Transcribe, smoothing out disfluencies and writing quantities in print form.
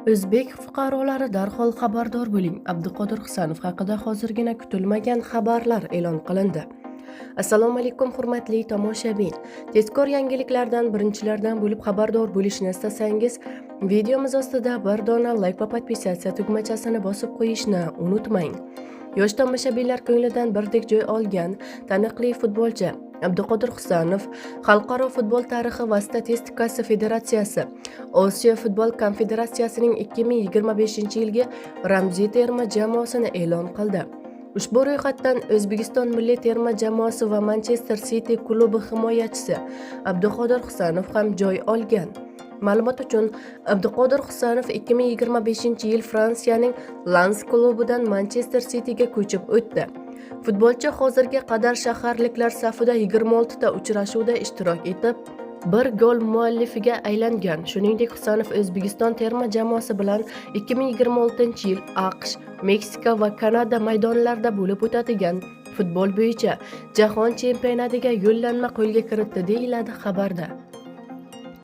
O'zbek fuqarolari, darhol xabardor bo'ling! Abduqodir Husanov haqida hozirgina kutilmagan xabarlar e'lon qilindi. Assalomu alaykum, hurmatli tomoshabin. Tezkor yangiliklardan birinchilardan bo'lib xabardor bo'lishni istasangiz, videomiz ostida bir dona layk va подписаться tugmachasini bosib qo'yishni unutmang. Yosh tomoshabinlar ko'nglidan birdek joy olgan taniqli futbolchi Abduqodir Husanov Xalqaro futbol tarixi va statistikasi federatsiyasi Osiyo futbol konfederatsiyasining 2025-yilgi ramziy terma jamoasini e'lon qildi. Ushbu ro'yxatdan O'zbekiston milliy terma jamoasi va Manchester City klubi himoyachisi Abduqodir Husanov ham joy olgan. Ma'lumot uchun, Abduqodir Husanov 2025 yil Fransiyaning Lans klubidan Manchester Cityga ko'chib o'tdi. Futbolchi hozirga qadar shaharliklar safida 26 ta uchrashuvda ishtirok etib, bir gol muallifiga aylangan. Shuningdek, Husanov O'zbekiston terma jamoasi bilan 2026 yil AQSh, Meksika va Kanada maydonlarida bo'lib o'tadigan futbol bo'yicha jahon chempionatiga yo'llanma qo'lga kiritdi, deyiladi xabarda.